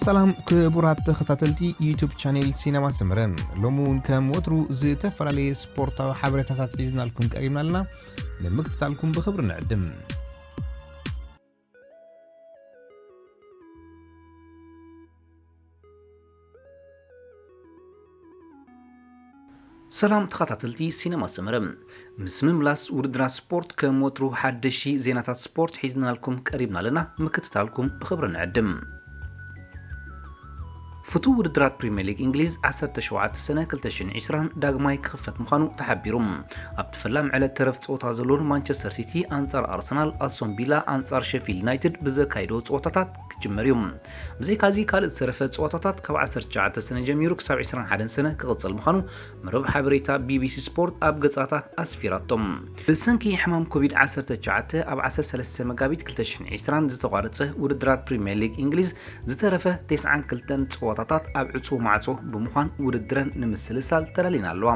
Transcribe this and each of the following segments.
ሰላም ክቡራት ተኸታተልቲ ዩቱብ ቻኔል ሲነማ ሰመረ፣ ሎሚ እውን ከም ወትሩ ዝተፈላለየ ስፖርታዊ ሓበሬታታት ሒዝናልኩም ቀሪብና ኣለና። ንምክትታልኩም ብኽብሪ ንዕድም። ሰላም ተኸታተልቲ ሲነማ ሰመረ፣ ምስ ምምላስ ውድድራት ስፖርት ከም ወትሩ ሓደሽቲ ዜናታት ስፖርት ሒዝናልኩም ቀሪብና ኣለና። ምክትታልኩም ብኽብሪ ንዕድም። ፍቱው ውድድራት ፕሪምየር ሊግ እንግሊዝ ዓሰርተ ሸውዓተ ሰነ ክልተ ሽሕን ዕስራን ዳግማይ ክኽፈት ምዃኑ ተሓቢሩ። ኣብቲ ፈላም ዕለት ተረፍ ጸወታ ዘለዎን ማንቸስተር ሲቲ ኣንጻር ኣርሰናል፣ ኣስቶን ቪላ ኣንጻር ሸፊልድ ዩናይትድ ብዘካይዶ ጸወታታት ክጅመር እዩ። ብዘይካዚ ካልእ ዝተረፈ ጸወታታት ካብ ዓሰርተ ትሽዓተ ሰነ ጀሚሩ ክሳብ ዕስራን ሓደን ሰነ ክቕጽል ምዃኑ መርበብ ሓበሬታ ቢቢሲ ስፖርት ኣብ ገጻታ ኣስፊራቶም። ብሰንኪ ሕማም ኮቪድ ዓሰርተ ትሽዓተ ኣብ ዓሰርተ ሰለስተ መጋቢት ክልተ ሽሕን ዕስራን ዝተቋረጸ ውድድራት ፕሪምየር ሊግ እንግሊዝ ዝተረፈ ተስዓን ክልተን ጸወታታት ኣብ ዕጹው ማዕጾ ብምዃን ውድድረን ንምስልሳል ተዳሊና ኣለዋ።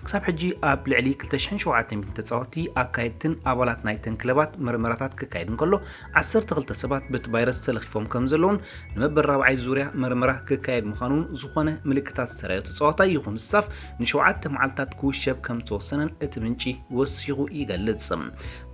ክሳብ ሕጂ ኣብ ልዕሊ ክልተ ሽሕን ሸውዓተ ሚእትን ተጻወትቲ ኣካየድትን ኣባላት ናይተን ክለባት መርመራታት ክካየድ እንከሎ፣ ዓሰርተ ክልተ ሰባት በቲ ቫይረስ ተለኺፎም ከም ዘለውን ንመበል ራብዓይ ዙርያ መርመራ ክካየድ ምዃኑን ዝኾነ ምልክታት ዝተራእዮ ተጻዋታይ ይኹን ስታፍ ንሸውዓተ መዓልታት ክውሸብ ከም ዝተወሰነን እቲ ምንጪ ወሲኹ ይገልጽ።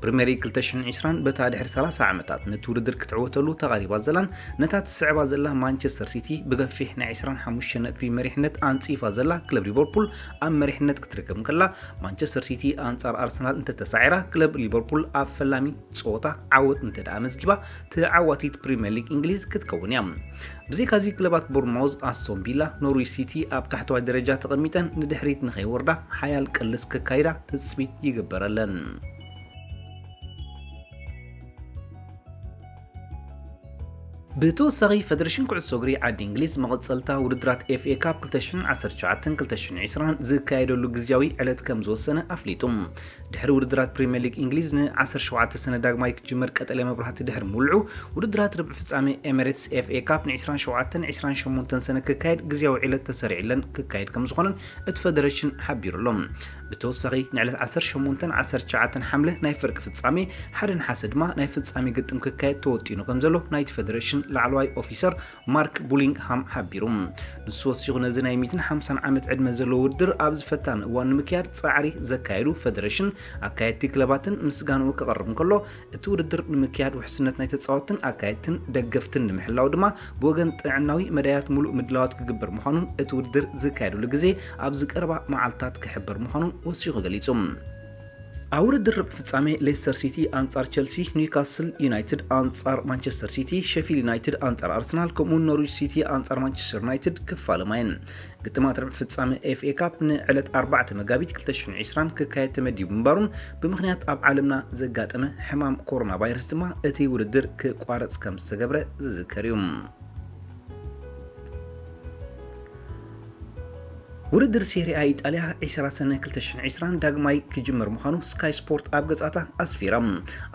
ፕሪምየር ሊግ ክልተ ሽሕን ዕስራን በታ ድሕሪ ሰላሳ ዓመታት ነቲ ውድድር ክትዕወተሉ ተቓሪባ ዘላን ነታ ትስዕባ ዘላ ማንቸስተር ሲቲ ብገፊሕ ናይ ዕስራን ሓሙሽተን ነጥቢ መሪሕነት ኣንጺፋ ዘላ ክለብ ሊቨርፑል ኣብ መሪሕነት ክትርከብ እንከላ፣ ማንቸስተር ሲቲ ኣንጻር ኣርሰናል እንተተሳዒራ፣ ክለብ ሊቨርፑል ኣብ ፈላሚ ጸወታ ዓወት እንተ ደኣ መዝጊባ፣ ተዓዋቲት ፕሪምየር ሊግ እንግሊዝ ክትከውን እያ። ብዘይካዚ ክለባት ቦርንማውዝ፣ ኣስቶን ቪላ፣ ኖርዊች ሲቲ ኣብ ታሕተዋይ ደረጃ ተቐሚጠን ንድሕሪት ንኸይወርዳ ሓያል ቅልስ ከካይዳ ትጽቢት ይግበረለን። ብተወሳኺ፣ ፈደረሽን ኩዕሶ እግሪ ዓዲ እንግሊዝ መቐጸልታ ውድድራት ኤፍ ኤ ካፕ ክልተ ሽሕን ዓሰርተ ትሽዓተን ክልተ ሽሕን ዕስራን ዝካየደሉ ግዝያዊ ዕለት ከም ዝወሰነ ኣፍሊጡ። ድሕሪ ውድድራት ፕሪምየር ሊግ እንግሊዝ ን ዓሰርተ ሸውዓተ ሰነ ዳግማይ ክጅመር ቀጠልያ መብራህቲ ድሕሪ ምውልዑ፣ ውድድራት ርብዒ ፍጻሜ ኤሚሬትስ ኤፍ ኤ ካፕ ን ዕስራን ሸውዓተን ዕስራን ሸሞንተን ሰነ ክካየድ ግዝያዊ ዕለት ተሰሪዕለን ክካየድ ከም ዝኾነን እቲ ፈደረሽን ሓቢሩ ኣሎ። ብተወሳኺ፣ ንዕለት ዓሰርተ ሸሞንተን ዓሰርተ ትሽዓተን ሓምለ ናይ ፍርቂ ፍጻሜ፣ ሓደ ነሓሰ ድማ ናይ ፍጻሜ ግጥም ክካየድ ተወጢኑ ከም ዘሎ ናይቲ ፈደረሽን ላዕለዋይ ኦፊሰር ማርክ ቡሊንግሃም ሓቢሩ። ንሱ ወሲኹ፣ ነዚ ናይ ሚእትን ሓምሳን ዓመት ዕድመ ዘለዎ ውድድር ኣብዚ ፈታኒ እዋን ንምክያድ ጻዕሪ ዘካየዱ ፈደረሽን ኣካየድቲ ክለባትን ምስጋንኡ ክቕርብ እንከሎ፣ እቲ ውድድር ንምክያድ ውሕስነት ናይ ተጻወትትን ኣካየድትን ደገፍትን ንምሕላው ድማ ብወገን ጥዕናዊ መዳያት ሙሉእ ምድላዋት ክግበር ምዃኑን እቲ ውድድር ዝካየደሉ ግዜ ኣብዚ ቀረባ መዓልታት ክሕበር ምዃኑን ወሲኹ ገሊጹ። ኣብ ውድድር ርብዒ ፍጻሜ ሌስተር ሲቲ ኣንጻር ቸልሲ፣ ኒውካስል ዩናይትድ ኣንጻር ማንቸስተር ሲቲ፣ ሸፊልድ ዩናይትድ ኣንጻር ኣርሰናል፣ ከምኡውን ኖርዊች ሲቲ ኣንጻር ማንቸስተር ዩናይትድ ክፋለማ እየን። ግጥማት ርብዒ ፍጻሜ ኤፍ ኤ ካፕ ንዕለት ኣርባዕተ መጋቢት ክልተ ሽሕን ዕስራን ክካየድ ተመዲቡ ምንባሩን ብምኽንያት ኣብ ዓለምና ዘጋጠመ ሕማም ኮሮና ቫይረስ ድማ እቲ ውድድር ክቋረጽ ከም ዝተገብረ ዝዝከር እዩ። ውድድር ሴሪኣ ኢጣልያ ዕስራ ሰነ ክልተ ሽሕን ዕስራን ዳግማይ ክጅመር ምዃኑ ስካይ ስፖርት ኣብ ገጻታ ኣስፊራ።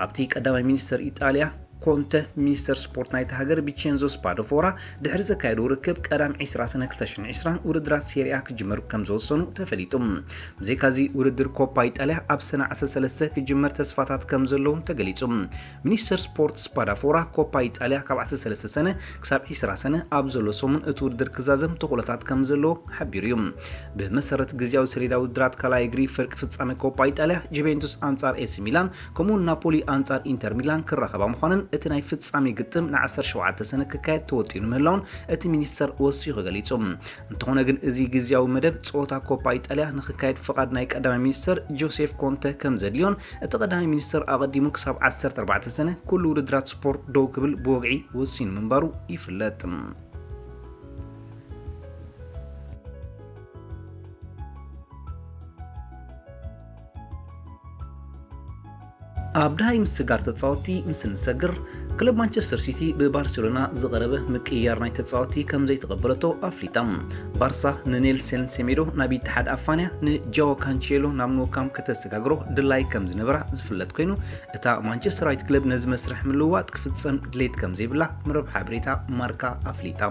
ኣብቲ ቀዳማይ ሚኒስተር ኢጣልያ ኮንተ፣ ሚኒስተር ስፖርት ናይቲ ሃገር ቪቼንዞ ስፓዶፎራ ድሕሪ ዘካየዶ ርክብ፣ ቀዳም ዕስራ ሰነ ክልተ ሽሕን ዕስራን ውድድራት ሴሪኣ ክጅመር ከም ዝወሰኑ ተፈሊጡ። ብዘይካዚ፣ ውድድር ኮፓ ኢጣልያ ኣብ ሰነ ዓሰርተ ሰለስተ ክጅመር ተስፋታት ከም ዘለዎም ተገሊጹ። ሚኒስተር ስፖርት ስፓዳፎራ፣ ኮፓ ኢጣልያ ካብ ዓሰርተ ሰለስተ ሰነ ክሳብ ዕስራ ሰነ ኣብ ዘሎ ሰሙን እቲ ውድድር ክዛዘም ተኽእሎታት ከም ዘለዎ ሓቢሩ እዩ። ብመሰረት ግዝያዊ ሰሌዳ ውድድራት ካልኣይ እግሪ ፍርቂ ፍጻሜ ኮፓ ኢጣልያ፣ ጁቬንቱስ ኣንጻር ኤሲ ሚላን፣ ከምኡውን ናፖሊ ኣንጻር ኢንተር ሚላን ክራኸባ ምዃነን፣ እቲ ናይ ፍጻሜ ግጥም ን ዓሰርተ ሸውዓተ ሰነ ክካየድ ተወጢኑ ምህላውን እቲ ሚኒስተር ወሲኹ ገሊጹ። እንተኾነ ግን፣ እዚ ግዝያዊ መደብ ጸወታ ኮፓ ኢጣልያ ንኽካየድ ፍቓድ ናይ ቀዳማይ ሚኒስተር ጆሴፍ ኮንተ ከም ዘድልዮን፣ እቲ ቀዳማይ ሚኒስተር ኣቐዲሙ ክሳብ ዓሰርተ ኣርባዕተ ሰነ ኩሉ ውድድራት ስፖርት ደው ክብል ብወግዒ ወሲኑ ምንባሩ ይፍለጥ። ኣብ ደሃይ ምስጋር ተጻወትቲ ምስ እንሰግር፣ ክለብ ማንቸስተር ሲቲ ብባርሴሎና ዝቐረበ ምቅይያር ናይ ተጻወትቲ ከም ዘይተቐበለቶ ኣፍሊጣ። ባርሳ ንኔልሰን ሴሜዶ ናብ ኢትሓድ ኣፋንያ፣ ንጃኦ ካንቼሎ ናብ ኖካም ከተሰጋግሮ ድላይ ከም ዝነበራ ዝፍለጥ ኮይኑ፣ እታ ማንቸስተራዊት ክለብ ነዚ መስርሕ ምልውዋጥ ክፍጸም ድሌት ከም ዘይብላ መርበብ ሓበሬታ ማርካ ኣፍሊጣ።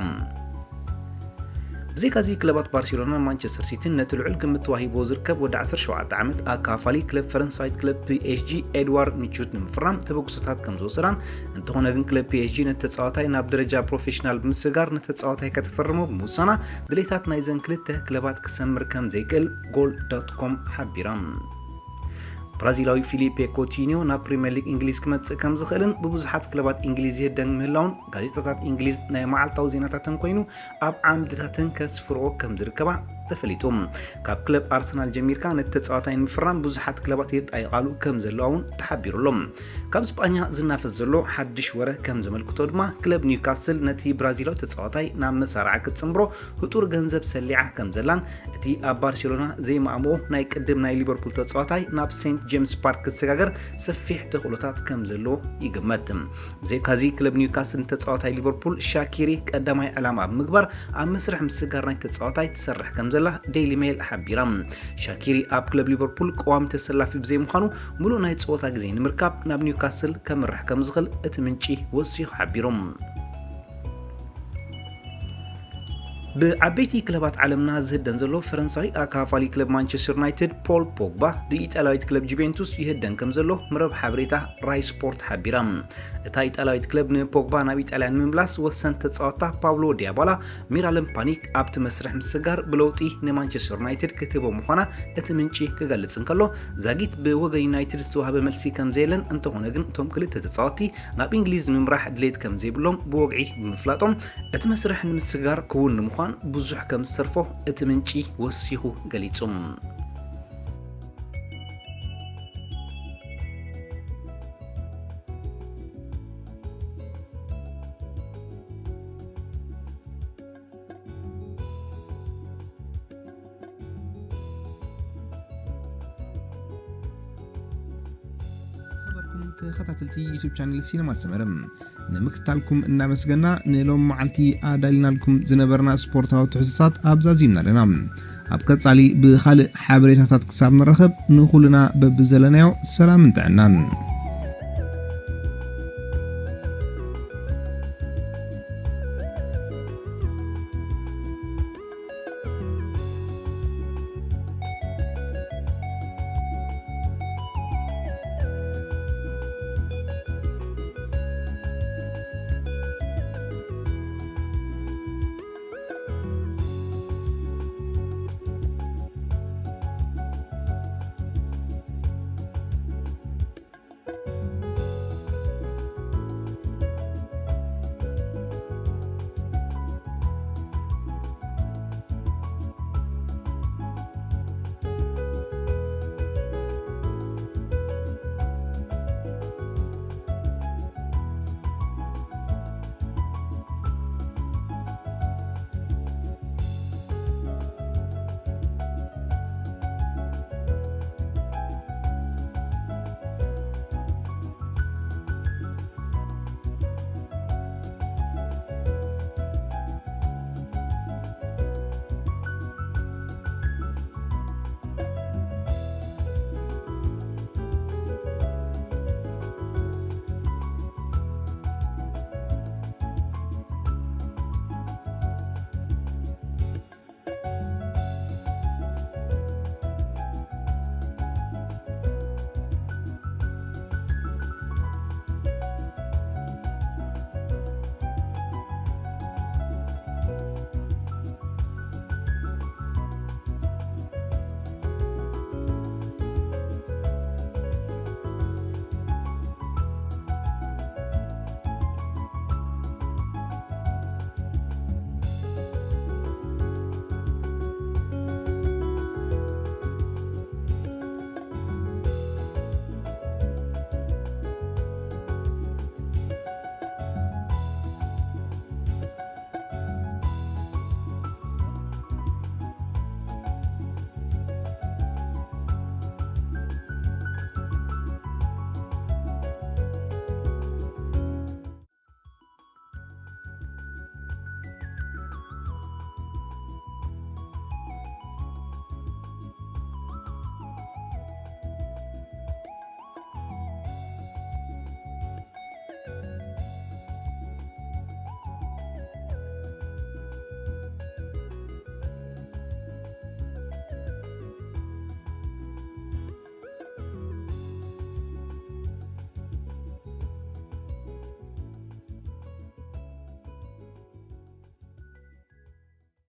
ብዘይካዚ ክለባት ባርሴሎናን ማንቸስተር ሲቲን ነቲ ልዑል ግምት ተዋሂቦ ዝርከብ ወዲ ዓሰርተ ሸውዓተ ዓመት ኣካፋሊ ክለብ ፈረንሳይት ክለብ ፒ ኤስ ጂ ኤድዋርድ ሚቹት ንምፍራም ተበግሶታት ከም ዝወሰዳን፣ እንተኾነ ግን ክለብ ፒ ኤስ ጂ ነቲ ተጻዋታይ ናብ ደረጃ ፕሮፌሽናል ብምስጋር ነቲ ተጻዋታይ ከተፈርሞ ብምውሳና ድሌታት ናይዘን ክልተ ክለባት ክሰምር ከም ዘይክእል ጎል ዶት ኮም ሓቢራ። ብራዚላዊ ፊሊፔ ኮቲኒዮ ናብ ፕሪምየር ሊግ እንግሊዝ ክመጽእ ከም ዝኽእልን ብብዙሓት ክለባት እንግሊዝ ይህደን ምህላውን ጋዜጣታት እንግሊዝ ናይ መዓልታዊ ዜናታተን ኮይኑ ኣብ ዓምድታተን ከስፍርኦ ከም ዝርከባ ተፈሊጡ። ካብ ክለብ ኣርሰናል ጀሚርካ ነቲ ተጻዋታይ ንምፍራም ብዙሓት ክለባት ይጣየቓሉ ከም ዘለዋ እውን ተሓቢሩ ኣሎ። ካብ ስጳኛ ዝናፈስ ዘሎ ሓድሽ ወረ ከም ዘመልክቶ ድማ ክለብ ኒውካስል ነቲ ብራዚላዊ ተጻዋታይ ናብ መሳርዓ ክትጽንብሮ ህጡር ገንዘብ ሰሊዓ ከም ዘላን እቲ ኣብ ባርሴሎና ዘይማእምኦ ናይ ቅድም ናይ ሊቨርፑል ተጻዋታይ ናብ ሴንት ጄምስ ፓርክ ክሰጋገር ሰፊሕ ተኽእሎታት ከም ዘለዎ ይግመት። ብዘይካዚ ክለብ ኒውካስል ንተጻዋታይ ሊቨርፑል ሻኪሪ ቀዳማይ ዕላማ ብምግባር ኣብ መስርሕ ምስጋር ናይ ተጻዋታይ ትሰርሕ ከም ዘላ ዴይሊ ሜል ሓቢራ። ሻኪሪ ኣብ ክለብ ሊቨርፑል ቀዋሚ ተሰላፊ ብዘይምዃኑ ምሉእ ናይ ጸወታ ግዜ ንምርካብ ናብ ኒውካስል ከምርሕ ከም ዝኽእል እቲ ምንጪ ወሲኹ ሓቢሩ። ብዓበይቲ ክለባት ዓለምና ዝህደን ዘሎ ፈረንሳዊ ኣካፋሊ ክለብ ማንቸስተር ዩናይትድ ፖል ፖግባ ብኢጣልያዊት ክለብ ጁቬንቱስ ይህደን ከም ዘሎ መረብ ሓበሬታ ራይ ስፖርት ሓቢራ። እታ ኢጣልያዊት ክለብ ንፖግባ ናብ ኢጣልያ ንምምላስ ወሰንቲ ተጻወትታ ፓብሎ ዲያባላ፣ ሚራለም ፓኒክ ኣብቲ መስርሕ ምስጋር ብለውጢ ንማንቸስተር ዩናይትድ ክትህቦ ምዃና እቲ ምንጪ ክገልጽ እንከሎ፣ ዛጊት ብወገን ዩናይትድ ዝተዋህበ መልሲ ከም ዘየለን፣ እንተኾነ ግን እቶም ክልተ ተጻወትቲ ናብ እንግሊዝ ንምምራሕ ድሌት ከም ዘይብሎም ብወግዒ ብምፍላጦም፣ እቲ መስርሕ ንምስጋር ክውን ንምዃን ብዙሕ ከም ዝተርፎ እቲ ምንጪ ወሲኹ ገሊጹ። ነበርኩም ተኸታተልቲ ዩቱብ ቻነል ሲነማ ሰመረ፣ ንምክትታልኩም እናመስገና ንሎም መዓልቲ ኣዳሊናልኩም ዝነበርና ስፖርታዊ ትሕዝቶታት ኣብዛዚምና ኣለና። ኣብ ቀጻሊ ብኻልእ ሓበሬታታት ክሳብ ንራኸብ ንኹልና በብዘለናዮ ሰላምን ጥዕናን።